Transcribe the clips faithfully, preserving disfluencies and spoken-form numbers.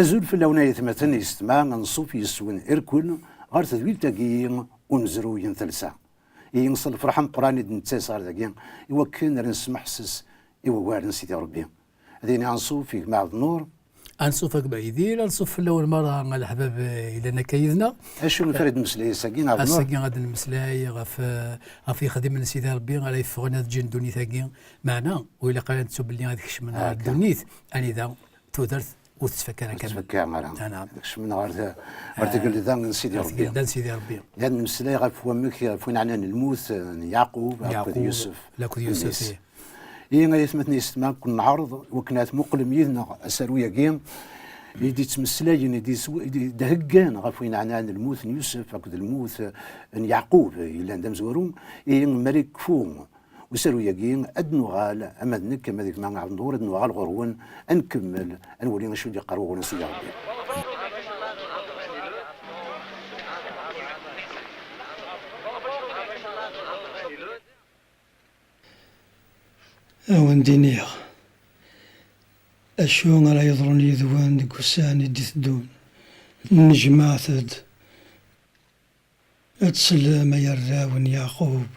Azul fell-awen ay atmaten yessetma, anṣuf yes-wen irkul ɣer tedwilt-agi unezruy n talsa. Ihi s lferḥ ameqqran i d-nettas ɣer dagi i wakken ara nesmeḥses i wawal n Sidi Ṛebbi. Ad yini anṣuf i gma Ɛebd Nnur. Anṣuf a gma Yidir, anṣuf fell-awen merra a leḥbab, eh, yellan akka yid-neɣ. Acu i ara d-nemmeslay ass-agi, Ɛebd Nnur? Ass-agi ad nemmeslay ɣef, eh, ɣef yexdimen n Sidi Ṛebbi ara yeffɣen ad ǧǧen ddunit-agi. Meɛna, ur ilaq ara ad nettu belli ad kecmen ɣer ddunit, anida tudert ur tettfakka ara kamel. Ur tettfakka ara. Kecmen ɣer ta-, ɣer tgelda n Sidi Ṛebbi. Ɣer tgelda n Sidi Ṛebbi. Ad nemmeslay ɣef wamek, ɣef win ɛnan lmut, eh, n Yeɛqub akked Yusef. Akked Yusef, mmi-s. Ihi, ay atmaten yessetma, ad ken-neɛreḍ wakken ad tmuqlem yid-neɣ asaru-agi i d-yettmeslayen, i d-yesw-, i d-, i d-heggan ɣef win ɛnan lmut n Yusef akked lmut n Yeɛqub yellan d amezwaru. Ihi, mi ara yekfu usaru-agi, ad nuɣal, ama d nekk, ama d gma Ɛebd Nnur, ad nuɣal ɣur-wen, ad nkemmel, ad nwali acu i d-yeqqar wuɣur n Sidi Ṛebbi. A wen-d-iniɣ acu ara yeḍrun yid-wen deg ussan i d-iteddun. Nnejmaɛet-d. Ad teslem, ay arraw n Yeɛqub.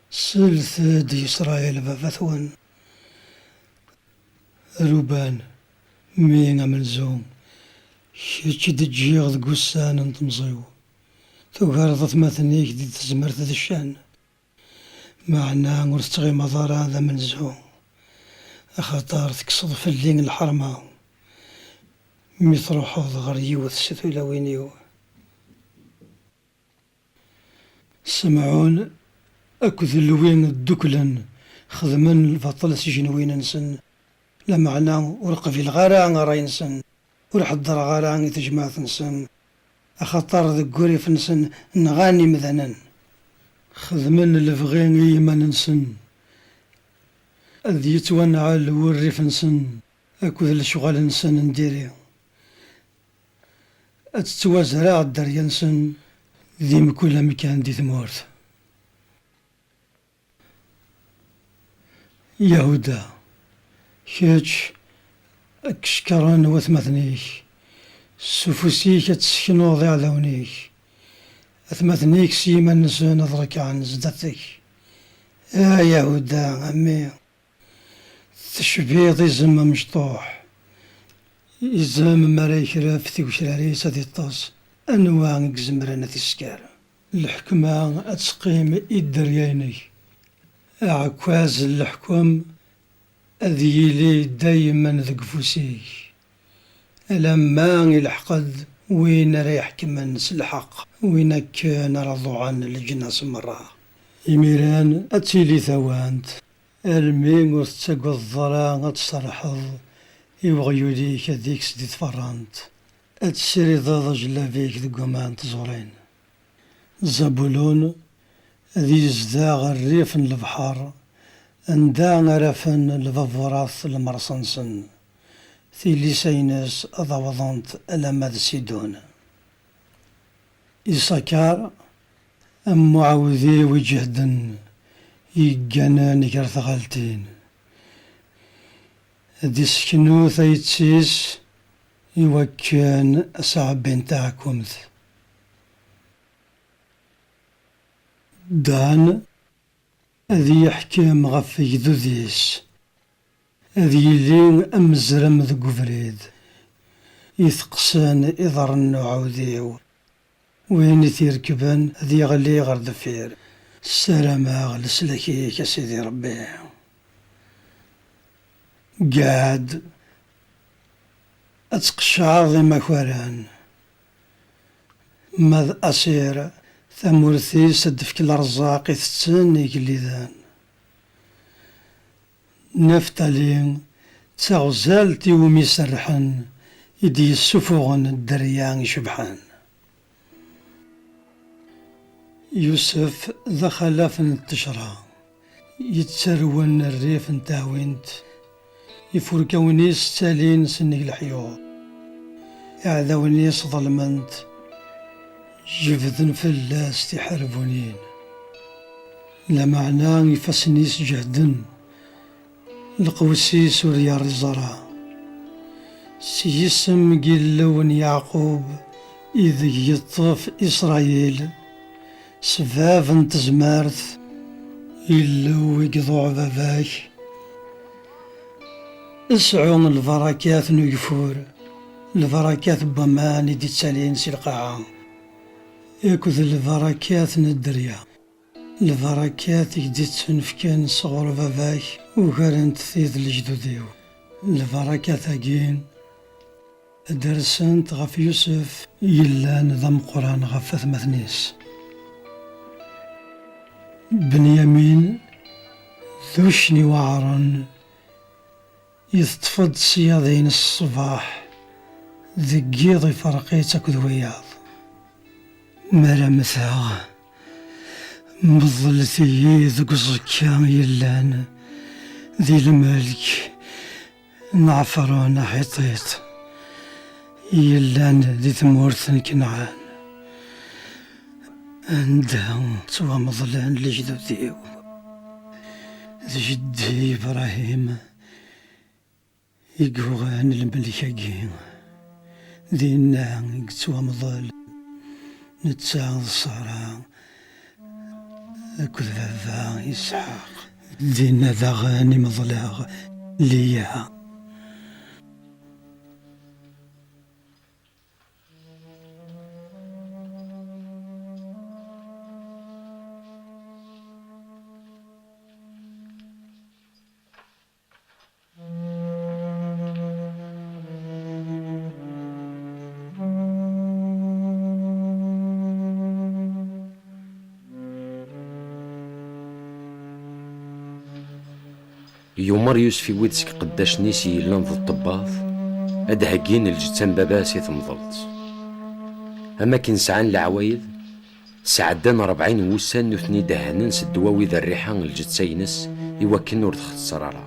Slet-d, Isṛayil baba-twen. Ruban, mmi amenzu, kečč i d-ǧǧiɣ deg ussan n temẓi-w. Tugareḍ atmaten-ik di tezmert d ccan. Meɛna ur tettɣimaḍ ara d amenzu, axaṭer tekkseḍ fell-i lḥerma mi truḥeḍ ɣer yiwet si tulawin-iw. Semɛun akked Lwi dduklen, xedmen lbaṭel s ijenwiyen-nsen, lameɛna ur qbileɣ ara ṛṛay-nsen, ur ḥeddreɣ ara i tejmaɛt-nsen, axaṭer deg wurrif-nsen nɣan imdanen. Xedmen lebɣi i yiman-nsen, ad yettwanɛel wurrif-nsen akked lecɣal-nsen n diri. Ad tettwazreɛ dderya-nsen di mkul amkan di tmurt. Yahuda, kečč ad k-cekren watmaten-ik, s ufus-ik ad tesseknuḍ iɛdawen-ik, atmaten-ik s yiman-nsen ad rekɛen zdat-k. A Yahuda, a mmi, tecbiḍ izem amecṭuḥ. Izem mi ara yekref tigecrar-is ad iṭṭes, anwa i izemren ad t-isker? Lḥekma ad teqqim i dderya-inek. Aɛekkaz n leḥkem ad yili daymen deg ufus-ik, alamma ilḥeq-d win ara iḥekmen s lḥeqq, win akken ara ḍuɛen leǧnas merra. Imiren ad tili tawant, almi ur tettagadeḍ ara ad tserrḥeḍ i weɣyul-ik ad ikkes di tferrant, ad tessirideḍ ajellab-ik deg waman n tẓurin. Zabulun ad yezdeɣ rrif n lebḥer, anda ara afen lbaburat lemres-nsen, tilisa-ines ad awḍent alamma d Sidun. Isakar, am uɛewdiw iǧehden, yegganen gar tɣaltin, ad iseknu tayet-is i wakken ad s-ɛebbin taɛkumt. Dan ad yeḥkem ɣef yegdud-is, ad yili amezrem deg ubrid, iteqqsen iḍarren n uɛewdiw, win i t-irekben ad yeɣli ɣer deffir. Ssarameɣ leslak-ik, a Sidi Ṛebbi. Gad, ad tqeccɛeḍ imakaren. Ma d Asir, tamurt-is ad d-tefk lerẓaq i tetten igelliden. Naftali, d taɣzalt iwumi serrḥen, i d-yessufuɣen dderya icebḥen. Yusef d axalaf n ttejra, yettarwen rrif n teɛwint, ifurkawen-is ttalin s nnig leḥyuḍ. Iɛdawen-is ḍelmen-t, jebden fell-as tiḥerbunin. Lameɛna ifassen-is jehden, lqews-is ur yerriẓ ara. S yisem n Yillu n Yeɛqub, ideg yeṭṭef Isṛayil, s bab n tezmert, Illu i iḍuɛ baba-k. Sɛu lbarakat n ugeffur, lbarakat n waman i d-ittalin si lqaɛa, akked lbarakat n dderya. Lbarakat i k-d-ittunefken sɣur baba-k ugarent tid n lejdud-iw. Lbarakat-agi ddersent ɣef Yusef yellan d ameqqran ɣef atmaten-is. Benyamin, d uccen iweɛren, i teṭṭfeḍ ṣṣyad-ines ṣṣbeḥ, deg yiḍ iferq-itt akked wiyaḍ. Mi ara mmteɣ, meḍlet-iyi deg uẓekka yellan di lmelk n Ɛefrun Aḥiṭit, yellan di tmurt n Kenɛan, anda ttwameḍlen lejdud-iw, d jeddi Ibṛahim i yuɣen lmelk-agi. Dinna i yettwamḍel netta d Ṣara akked baba Isḥaq. Dinna daɣen i meḍleɣ Liya. Yumer Yusef iwwi-d seg iqeddacen-is yellan d ṭṭebbat, ad d-heggin lǧetta n baba-s i temḍelt. Am akken sɛan leɛwayed, sɛeddan rebɛin n wussan nutni dehhnen s ddwawi d rriḥa n lǧetta-ines i wakken ur txeṣṣer ara.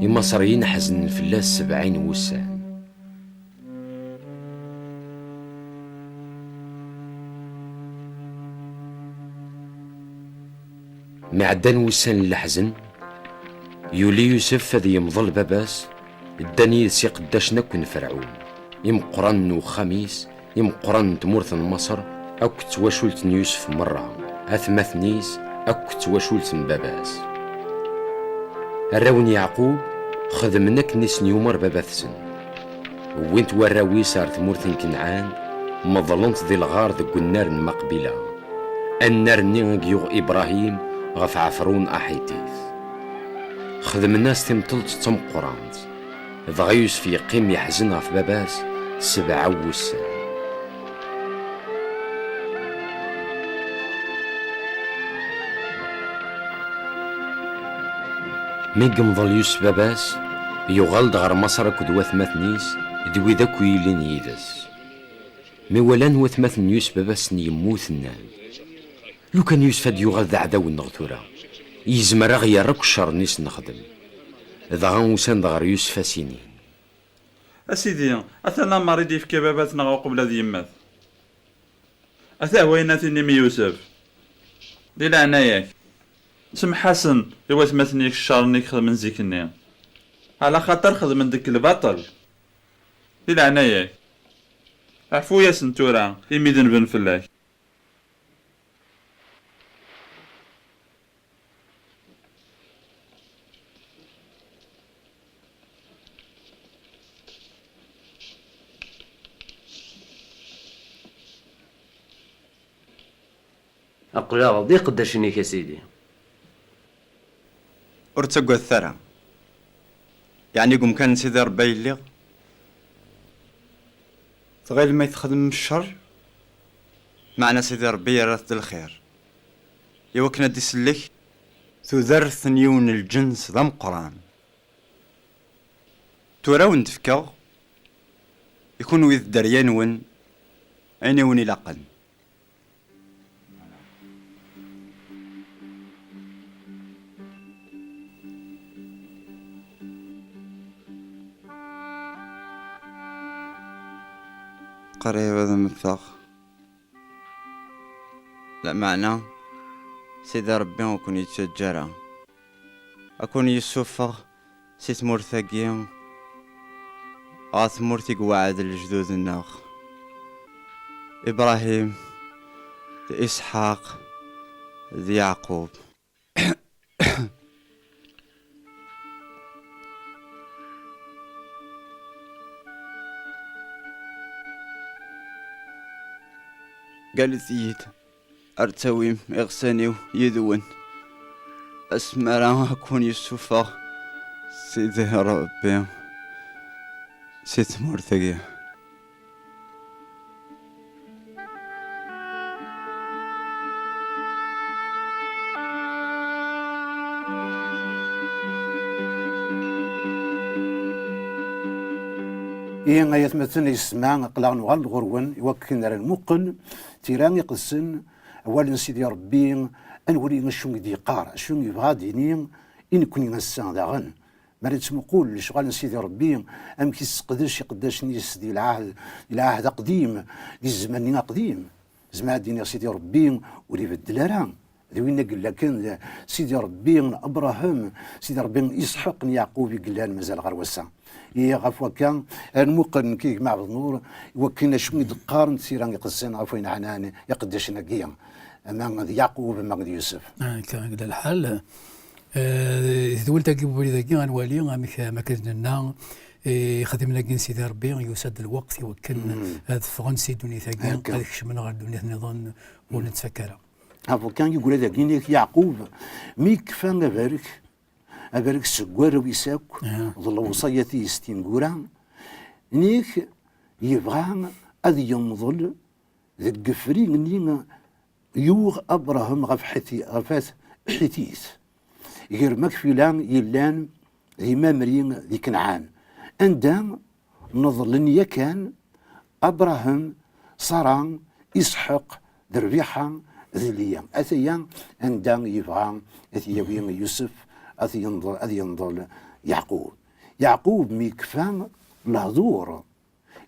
Imaṣriyen ḥeznen fell-as sebɛin n wussan. Mi ɛeddan wussan n leḥzen, yuli Yusef ad yemḍel baba-s, ddan yid-s iqeddacen akk n Ferɛun, imeqqranen n uxxam-is, imeqqranen n tmurt n Maṣer, akk d twacult n Yusef merra, atmaten-is, akk d twacult n baba-s. Arraw n Yeɛqub xedmen akken i sen-yumer baba-tsen. Wwin-t warraw-is ar tmurt n Kenɛan, meḍlen-t di lɣar deg unnar n Maqbila, annar-nni i yuɣ Ibṛahim ɣef Ɛefrun Aḥitit. Xedmen-as timṭelt d tameqqrant, dɣa Yusef yeqqim yeḥzen ɣef baba-s sebɛa n wussan. Mi yemḍel Yusef baba-s, yuɣal-d ɣer Maṣer akked watmaten-is d wid akk yilin yid-s. Mi walan watmaten n Yusef baba-s-sen yemmut, nnan: "Lukan Yusef ad d-yuɣal d aɛdaw-nneɣ tura, yezmer ad ɣ-yerr akk ccer-nni s-nexdem." Dɣa usan-d ɣer Yusef a s-inin: "A sidi, atan amar i d-yefka baba-tneɣ uqbel ad yemmet. Ata wayen ad tinim i Yusef. Di leɛnaya-k, semḥ-asen i watmaten-ik ccer-nni i xedmen zik-nni. Ɛla xaṭer xedmen deg lbaṭel. Di leɛnaya-k, ɛfu-yasen tura imi denben fell-ak." Aql-aɣ d iqeddacen-ik, a Sidi. Ur ttaggadet ara. Yeɛni deg umkan n Sidi Ṛebbi ay lliɣ? Tɣilem ay txedmem ccer, meɛna Sidi Ṛebbi yerra-t d lxir, i wakken ad d-isellek tudert n yiwen n lǧens d ameqqran. Tura ad wen-d-fkeɣ, i kunwi d dderya-nwen, ayen i wen-ilaqen. Qrib ad mmteɣ. Lameɛna, Sidi Ṛebbi ur ken-yettaǧǧa ara. Ad ken-yessufeɣ si tmurt-agi, ɣer tmurt i iweɛɛed lejdud-nneɣ, Ibṛahim, d Isḥaq, d Yeɛqub. Galet-iyi-d, ar tawim iɣsan-iw yid-wen, asmi ara ad ken-yessufeɣ Sidi Ṛebbi si tmurt-agi. Ihi ay atmaten yesma, aql-aɣ nuɣal-d ɣur-wen i wakken ara nmuqel tira iqedsen, awal n Sidi Ṛebbi, ad nwali acu i d-yeqqar, acu i yebɣa ad d-yini i nekkni ass-a daɣen. Mi ara nettmuqul lecɣal n Sidi Ṛebbi, amek isseqdec iqeddacen-is di lɛahd, di lɛahd aqdim, di zzman-nni aqdim, zemreɣ ad d-iniɣ Sidi Ṛebbi ur ibeddel ara. D winna i yella kan d Sidi Ṛebbi n Abṛaham, Sidi Ṛebbi n Isḥaq, n Yeɛqub i yellan mazal ɣer wass-a. Ihi ɣef wakka, ad nmuqel nekk d gma Ɛebdennur, i wakken acu i d-qqarent tira iqedsen ɣef wayen ɛnan iqeddacen-agi, ama d Yeɛqub, ama d Yusef. Akka i yella lḥal. Eh, di tewwelt-agi n ubrid-agi, ad nwali amek, am akken nenna, eh, ixeddimen-agi n Sidi Ṛebbi, yusa-d lweqt i wakken ad ffɣen si ddunit-agi, ad kecmen ɣer ddunit nniḍen ur nettfakka ara. Avoka yeggra dagi-nni Yeɛqub, mi yekfa abarek, abarek seg warraw-is akk, d lewṣayat-is tineggura, nek yebɣa ad yemḍel deg ufri-nni yuɣ Abṛaham ɣef Ḥiti-, ɣef At Ḥitit, gar Makfila yellan di Mamri di Kenɛan, anda neḍlen yakan Abṛaham, Ṣara, Isḥaq, d Rbiḥa, d Liya. Ataya anda yebɣa ad t-yawi Yusef, ad t-yenḍel, ad yenḍel Yeɛqub. Yeɛqub mi yekfa lehdur,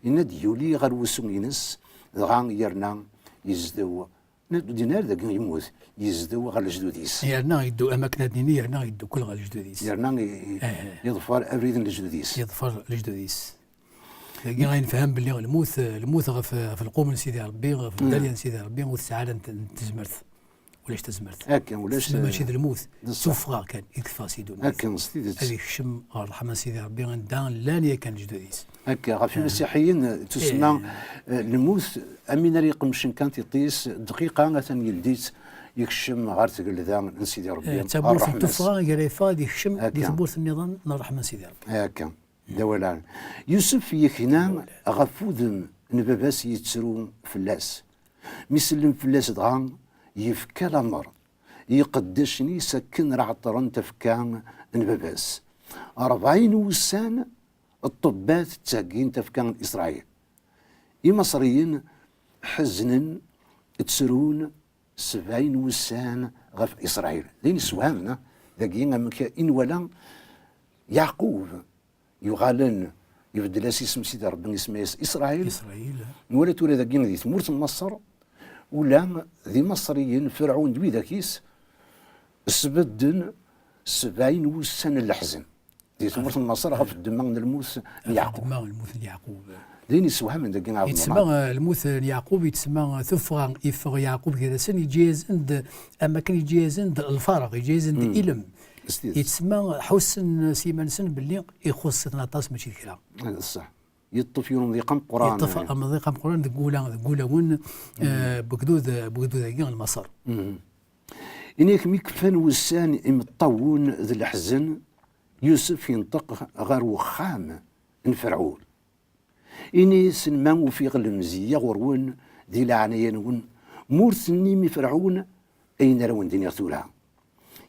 yenna-d yuli ɣer wusu-ines, dɣa yerna yezdew. Ur d-yenni ara dagi yemmut, yezdew ɣer lejdud-is. Yerna yeddu, am akken ad nini, yerna yeddukel ɣer lejdud-is. Yerna i-, i-, yeḍfer abrid n lejdud-is. Yeḍfer lejdud-is. Dagi ay nefhem belli lmut, lmut ɣef, ɣef lqum n Sidi Ṛebbi, ɣef dderya n Sidi Ṛebbi, ur tesɛi ara n t-, n tezmert. Ulac tazmert. Akka, ulac, mačči d lmut, d ṣṣeḥ. Tuffɣa kan i yeffeɣ si ddunit. Akka, s tidet. Ad yekcem ɣer ṛṛeḥma n Sidi Ṛebbi, anda llan yakan lejdud-is. Akka, ɣef imasiḥiyen, tusemma, eh, lmut, am win ara iqemcen kan tiṭ-is, dqiqa atan yeldi-tt, yekcem ɣer tgelda n Sidi Ṛebbi, eh, d tamurt n tuffɣa, gar yeffeɣ ad yekcem di tmurt nniḍen n ṛṛeḥma n Sidi Ṛebbi. Akka, d awal ɛli. Yusef yekna ɣef wudem n baba-s yettru fell-as. Mi sellem fell-as dɣa, yefka lamer i iqeddacen-is akken ara ɛeṭṭren tafekka n baba-s. Ṛebɛin wussan, ṭṭebbat ttheggin tafekka n Isṛayil. Imaṣriyen ḥeznen, ttrun sebɛin wussan ɣef Isṛayil. D ayen yessewhamen, ah, dagi amek i nwala Yeɛqub yuɣalen ibeddel-as isem Sidi Ṛebbi, isemma-yas Isṛayil. Isṛayil. Nwala tura dagi di tmurt n Maṣer, ula d Imaṣriyen, Ferɛun d widak-is, sbedden sebɛin wussan n leḥzen di tmurt n Maṣer ɣef ddemma n lmut n Yeɛqub. Ddemma n lmut n Yeɛqub. D ayen yessewhamen dagi ɣer yettsemma, eh, lmut n Yeɛqub, yettsemma tuffɣa, yeffeɣ Yeɛqub gar-asen, yeǧǧa-yasen-d, am akken yeǧǧa-yasen-d lfarɣ, yeǧǧa-yasen-d ilem. S tidet. Yettsemma ḥussen s yiman-nsen belli ixuṣṣ-iten aṭas, mačči d kra. D ṣṣeḥ. Yeṭṭef yiwen umḍiq ameqqran. Yeṭṭef amḍiq ameqqran deg wula-, deg wulawen, eh, n wegdud, n wegdud-agi n Maṣer. Ini-k mi kfan wussan imeṭṭawen d leḥzen, Yusef yenṭeq ɣer wexxam n Ferɛun. Ini-asen ma ufiɣ lemzeyya ɣur-wen, di leɛnaya-nwen, ma ur tennim i Ferɛun ayen ara wen-d-iniɣ tura.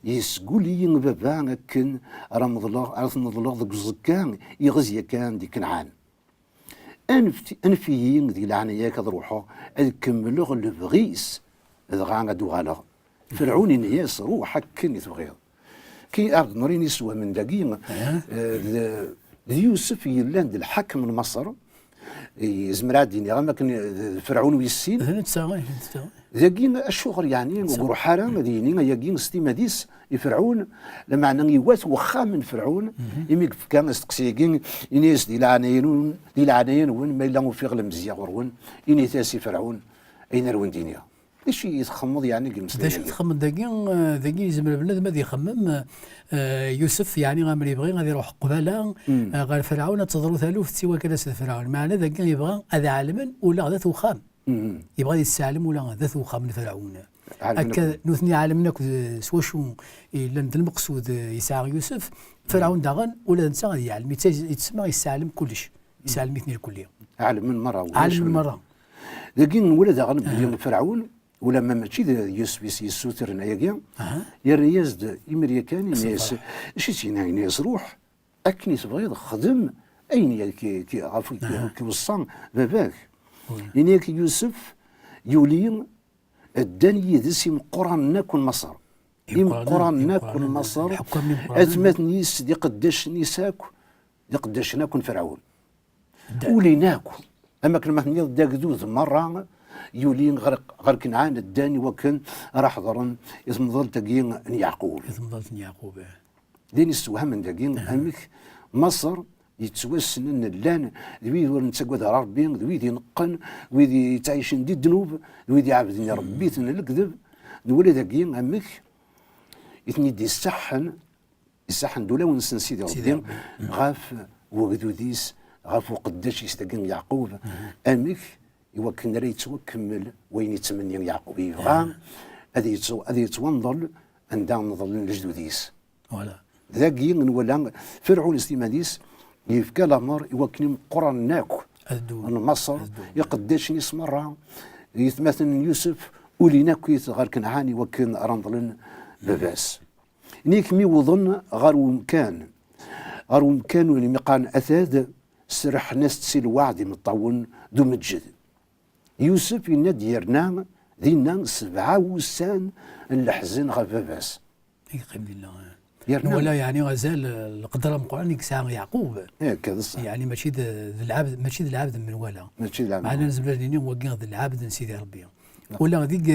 Yesgul-iyi baba akken ara meḍleɣ, ara t-neḍleɣ deg uẓekka iɣez yakan di Kenɛan. Anef-, anef-iyi di leɛnaya-k ad ruḥeɣ ad kemmleɣ lebɣi-s, dɣa ad d-uɣaleɣ. Ferɛun yenna-yas: "Ruḥ akken i tebɣiḍ." Ki Ɛebd Nurin yessewhamen dagi, eh, d, d Yusef yellan d lḥakem n Maṣer, Yezmer ad d-iniɣ am akken d Ferɛun wis sin. D netta, ih, d netta. Dagi, acuɣer yeɛni ur iruḥ ara ad yini ayagi s timmad-is i Ferɛun, lameɛna iwat wexxam n Ferɛun, imi yefka asteqsi-agi, ini-as: "Di leɛnaya-nwen, di leɛnaya-nwen, ma yella ufiɣ lemzeyya ɣur-wen, init-as i Ferɛun ayen ara wen-d-iniɣ." D acu i txemmeḍ yeɛni deg d acu imeslayen-agi? Txemmeḍ dagi? Eh, dagi yezmer bnadem ad ixemmem, eh, Yusef, yeɛni amer yebɣi ad iruḥ qbala, eh, ɣer Ferɛun, ad teḍru taluft siwa kan as d Ferɛun. Meɛna dagi yebɣa ad ɛelmen ula d at uxxam. Yebɣa ad yesseɛlem ula d at uxxam n Ferɛun. Ɛelmen akka akk. Nutni ɛelmen akk d, s wacu i llan d lmeqsud, eh, yesɛa Yusef. Ferɛun daɣen ula d netta ad yeɛlem, yettsemma yesseɛlem kullec. Yesseɛlem-iten irkelli. Ɛelmen merra, ulac. Ɛelmen merra. Dagi nwala daɣen belli Ferɛun, ulamma mačči d Yusef i s-yessutren ayagi, yerra-yas-d imir yakan, yenna-yas, acu i s-yenna? Yenna-yas: "Ruḥ, akken i tebɣiḍ, xdem ayen i k-, k-, ɣef i k-, k-iweṣṣa baba-k." Yenna-yak Yusef, yuli, ddan yid-s imeqqranen akk n Maṣer. Imeqqranen, imeqqranen akk n Maṣer, atmaten-is d iqeddacen-is akk, d iqeddacen akk n Ferɛun. Ulin akk, am akken ma tenniḍ, d agdud merra, yuli ɣer, ɣer Kenɛan, ddan i wakken ara ḥeḍren i temḍelt-agi n Yeɛqub. I temḍelt n Yeɛqub, eh. D ayen yessewhamen dagi, amek Maṣer yettwassnen llan d wid ur nettagad ara Ṛebbi, d wid ineqqen, wid yettɛicen di ddnub, d wid iɛebden iṛebbiten n lekdeb. Nwala dagi amek i ten-id-iṣaḥen, iṣaḥen-d ulawen-nsen Sidi Ṛebbi ɣef wegdud-is, ɣef uqeddac-is dagi n Yeɛqub, amek i wakken ara yettwakemmel wayen yettmenni Yeɛqub. Yebɣa ad yettw-, ad yettwanḍel anda nḍellen lejdud-is. Voilà. Dagi nwala Ferɛun s timmad-is yefka lamer i wakken imeqqranen akk n Maṣer, iqeddacen-is merra, yetmaten n Yusef, ulin akkit ɣer Kenɛan i wakken ara nḍelen baba-s. Nek mi wwḍen ɣer umkan, ɣer umkan umi qqaren Atad, serrḥen-as-d si lweɛd imeṭṭawen d umeǧǧed. Yusef yenna-d yerna dinna sebɛa wussan n leḥzen ɣef baba-s. I yeqqim dinna. Yerna nwala, yeɛni, azal, eh, lqedr ameqqran i yesɛa Yeɛqub. Akka, d ṣṣeḥ. Yeɛni, mačči d, d lɛebd, mačči d lɛebd n menwala. Mačči d lɛebd. Meɛna nezmer ad nini wagi d lɛebd n Sidi Ṛebbi. Wala deg,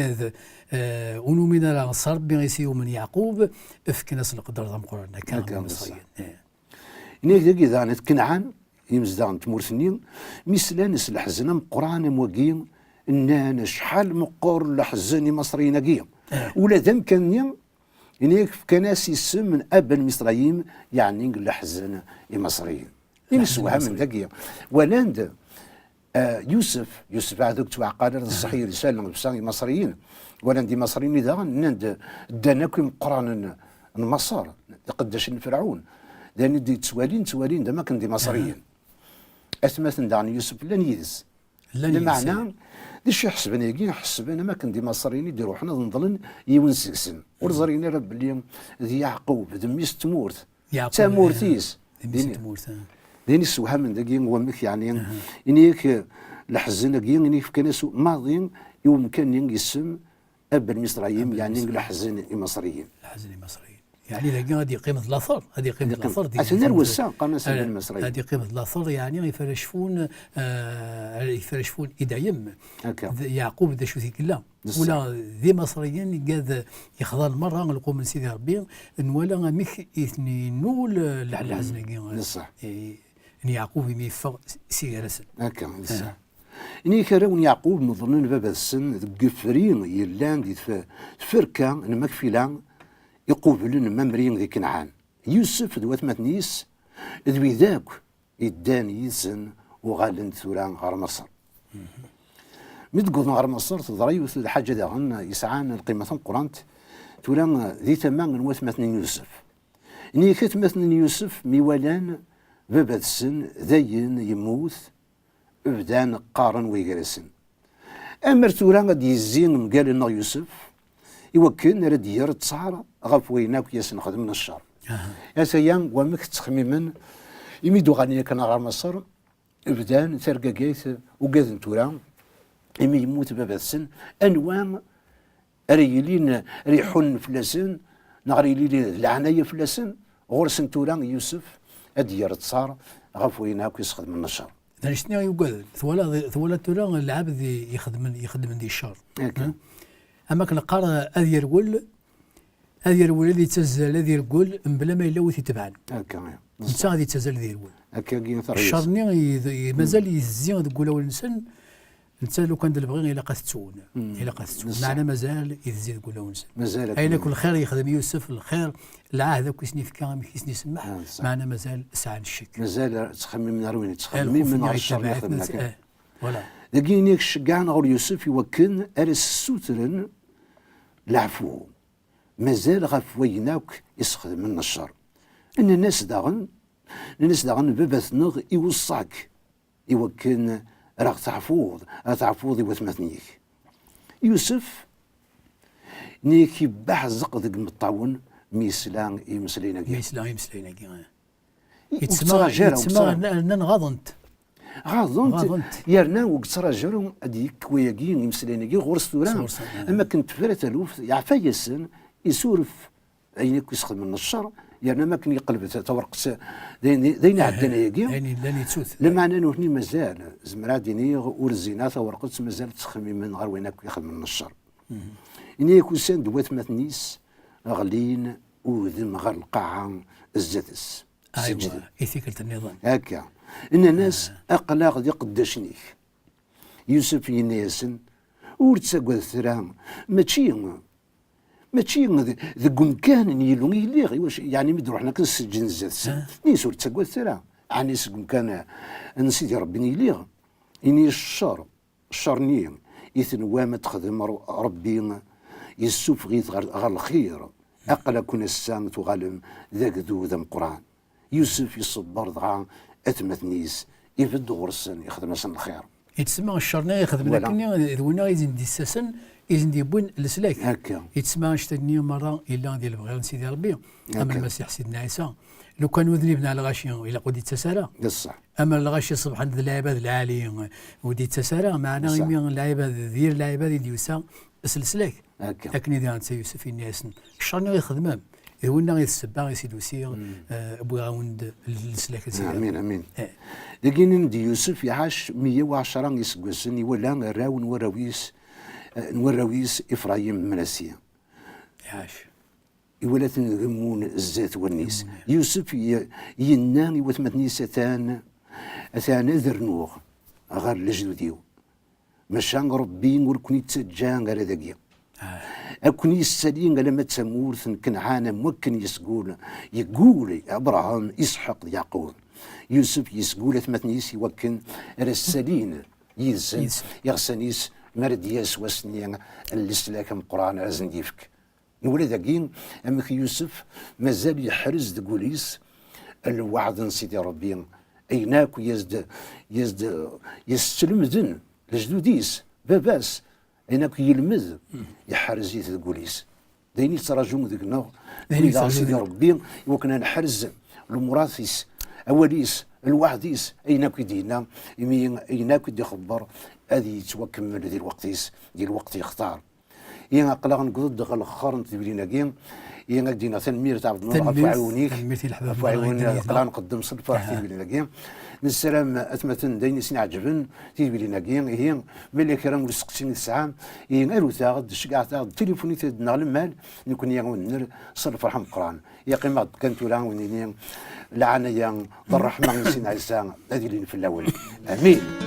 eh, ur numin ara s Ṛebbi i s-yumen Yeɛqub, fken-as lqedr d ameqqran. Akka, akka, d ṣṣeḥ. Imeṣriyen. Eh. Nnig dagi daɣen at Kenɛan, imezdaɣ n tmurt-nni, mi slan s leḥzen ameqqran am wagi, nnan: "Acḥal meqqer leḥzen Imaṣriyen-agi!" Ula d amkan-nni, ini-ak, fkan-as isem n Abel Misrayim, yeɛni leḥzen Imaṣriyen. Imsewhamen dagi, walan-d, eh, Yusef, Yusef aɛdu ttwaɛqal ar d ṣṣeḥ yelsa llebsa Imaṣriyen. Walan-d Imaṣriyen daɣen, nnan-d, ddan akk imeqqranen n Maṣer, iqeddacen n Ferɛun. D ayen i d-yettwalin, ttwalin-d am akken d Imaṣriyen. Atmaten daɣen n Yusef llan yid-s. Llan yid-s. Lameɛna, d acu i ḥesben ayagi? Ḥesben am akken d Imaṣriyen i d-iruḥen ad nḍelen yiwen seg-sen. Ur ẓrin ara belli d Yeɛqub, d mmi-s n tmurt. Yeɛqub, d tamurt-is. D mmi-s n tmurt, ah. D ayen issewhamen dagi wamek, yeɛni, ini-ak, eh, leḥzen-agi, ini-ak fkan-as maḍi i umkan-nni isem Abel Misrayim, yeɛni leḥzen Imaṣriyen. Leḥzen Imaṣriyen. Yeɛni dagi ad yeqqim d later, ad yeqqim d later. Atan ar wass-a qqaren-as Abel Misrayim. Ad yeqqim d later, yeɛni iferracfun, eh, iferracfun i dayem. Akka. D Yeɛqub d acu-t i yella. Ula d Imaṣriyen i gad yexḍan merra lqum n Sidi Ṛebbi, nwala amek i ten-innul, eh, leḥ-, leḥzen-agi, eh, n Yeɛqub imi yeffeɣ s-, si gar-asen. Akka, d ṣṣeḥ. Ini-ak arraw n Yeɛqub meḍlen baba-tsen deg ufri yellan di tf-, tferka n Makfila iqublen Mamri di Kenɛan. Yusef d watmaten-is d wid akk yeddan yid-sen uɣalen-d tura ɣer Maṣer. Mi d-wwḍen ɣer Maṣer, teḍra yiwet n lḥaǧa daɣen yesɛan lqima tameqqrant, tura di tama n watmaten n Yusef. Ini-ak atmaten n Yusef mi walan baba-tsen dayen yemmut, bdan qqaren waygar-asen: "Amer tura ad d-yezzi mgal-nneɣ Yusef, i wakken ara d-yerr ttar ɣef wayen akk i asen-xedmen ccer." Ataya wamek ttxemmimen, imi d-uɣalen yakan ɣer Maṣer, bdan targagayt, ugaden tura, imi yemmut baba-tsen, anwa ara yilin, ara iḥunen fell-asen, neɣ ara yilin d leɛnaya fell-asen? Ɣur-sen tura Yusef ad d-yerr ttar ɣef wayen akk i s-xedmen ccer. D Annect-nni i yugaden. Twalaḍ, twalaḍ tura lɛebd i-, ixedmen, ixedmen di ccer. Akka. Hmm? Am akken neqqar, eh, ad yerwel, ad yerwel, ad yettazzal, ad yerwel, mebla ma yella wi t-itebɛen. Akka, ya. Netta ad yettazzal ad yerwel. Akkagi i teṛṛeẓ. Ccer-nni i-, i-, mazal itezzi deg wulawen-nsen, netta lukan d lebɣi ilaq ad t-ttun. Hmm. Ilaq ad t-ttun. Ṣṣeḥ. Meɛna mazal itezzi deg wulawen-nsen. Mazal akken. Ayen akk lxir yexdem Yusef, lxir, lɛahd akk i sen-ifka, amek i sen-isemmeḥ, ah, ṣṣeḥ, meɛna mazal sɛan ccek. Mazal ttxemmimen ɣer win, ttxemmimen ɣer ccer i xedmen akka. Eh, voilà. Dagi i k-ceggɛen ɣur Yusef i wakken ara s-ssutren leɛfu. Mazal ɣef wayen akk i s-xedmen n ccer. Nnan-as daɣen, nnan-as daɣen, baba-tneɣ iweṣṣa-k i wakken ara ɣ-teɛfuḍ, ara teɛfuḍ i watmaten-ik. Yusef, nni-ak, ibbeḥ zzq deg imeṭṭawen mi yesla i imeslayen-agi. Mi yesla i imeslayen-agi, eh. Ur yettma-, yettmar ara, ur yettmar yettmar ara. Rnan ɣaḍen-t. Ɣaḍen-t, ɣaḍen-t. Yerna ur yettṛaǧu ara ad d-yekk wayagi, imeslayen-agi ɣur-s tura. Ɣur-s, eh. Am akken tefra taluft, yeɛfa-yasen, isuref ayen akk i s-xedmen n ccer, yerna am akken yeqleb ta-, tawerqet d ayen, d ayen iɛeddan ayagi. Eh, d ayen yellan yettu-t. Lameɛna nutni mazal, zemreɣ ad d-iniɣ, ur zzin ara tawerqet, mazal ttxemmimen ɣer wayen akk i xedmen n ccer. Mhm. Ini-ak usan-d watmaten-is, ɣlin udem ɣer lqaɛa zdat-s. Aywa, seǧǧden. I tikkelt nniḍen. Akka. Nnan-as, ah, aql-aɣ d iqeddacen-ik. Yusef yenna-yasen, ur ttagadet ara, mačči, mačči de-, deg umkan n Yillu i lliɣ, iwacu, yeɛni mi d-ruḥen akken seǧǧden zdat-sen. Ah. Nnan-as, ur ttagadet ara, ɛni seg umkan n Sidi Ṛebbi i lliɣ? Ini ccer, ccer-nni i tenwam ad texdem Ṛ-, Ṛebbi, yessufeɣ-it ɣer, ɣer lxir. Aql-aken ass-a tuɣalem d agdud ameqqran. Yusef iṣebber dɣa atmaten-is, ibedd ɣur-sen, ixdem-asen lxir. Yettsemma ccer-nni ixedmen akkenni, d winna i sen-d-issasen, i sen-d-yewwin leslak. Akka. Yettsemma annect-nni merra yella di lebɣi n Sidi Ṛebbi, am Lmasiḥ Sidna Ɛisa. Lukan udnib neɣ lɣaci, ilaq ur d-yettas ara. D ṣṣeḥ. Ama lɣaci ṣebḥen d lɛibad lɛali, ur d-yettas ara, meɛna imi lɛibad, d yir lɛibad i d-yusa s leslak. Akka. Akken i diɣen netta Yusef yenna-yasen, ccer-nni i txedmem, d winna i d ssebba i s-id-usiɣ, eh, wwiɣ-awen-d leslak n Sidi. Amin, amin. Eh. Dagi inin-d Yusef iɛac meyya u ɛecṛa iseggasen, iwala arraw n warraw-is, eh, n warraw-is Ifṛayim d Manasi. Iɛac. Iwala-ten gemmun zdat wallen-is. Gemmun. Yusef ye-, yenna i watmaten-is, atan, atan ad rnuɣ ɣer lejdud-iw. Maca Ṛebbi ur ken-ittaǧǧa ara dagi. Ah. Ad ken-yessali alamma d tamurt n Kenɛan, am wakken yesgul, yeggul Abṛaham, Isḥaq d Yeɛqub. Yusef yesgul atmaten-is i wakken ara ssalin yid-sen, yid-sen, iɣsan-is, mi ara d-yas wass-nni n leslak ameqqran ara sen-d-yefk. Nwala dagi amek Yusef mazal yeḥrez deg wul-is lweɛd n Sidi Ṛebbi, ayen akk i as-d, i as-d, i as-slemden lejdud-is, baba-s, ayen akk yelmed, yeḥrez-it deg wul-is. D ayen yettraǧu deg-neɣ, d ayen yettraǧu Sidi Ṛebbi, i wakken ad neḥrez lumuṛat-is, awal-is, lweɛd-is, ayen akk i d-yenna, imi ayen akk i d-ixebber ad yettwakemmel di lweqt-is, di lweqt yextar. I aql-aɣ newweḍ-d ɣer lexxer n tedwilin-agi. I ad d-iniɣ tanemmirt a Ɛebdennur ɣef uɛiwen-ik. Tanemmirt i leḥbab. Ɣef uɛiwen, aql-aɣ nqeddem s lferḥ tidwilin-agi. Nessaram atmaten d ayen i sen-iɛeǧben tidwilin-agi. Ihi, ma yella kra n usteqsi i tesɛam, ihi arut-aɣ-d, ceggɛet-aɣ-d, tilifunit-d neɣ lemmal, nekkni ad wen-nerr s lferḥ ameqqran. Yeqqim-aɣ-d kan tura, wen-nini, lɛanaya d ṛṛeḥma n Sidna Ɛisa ad ilin fell-awen. Amin.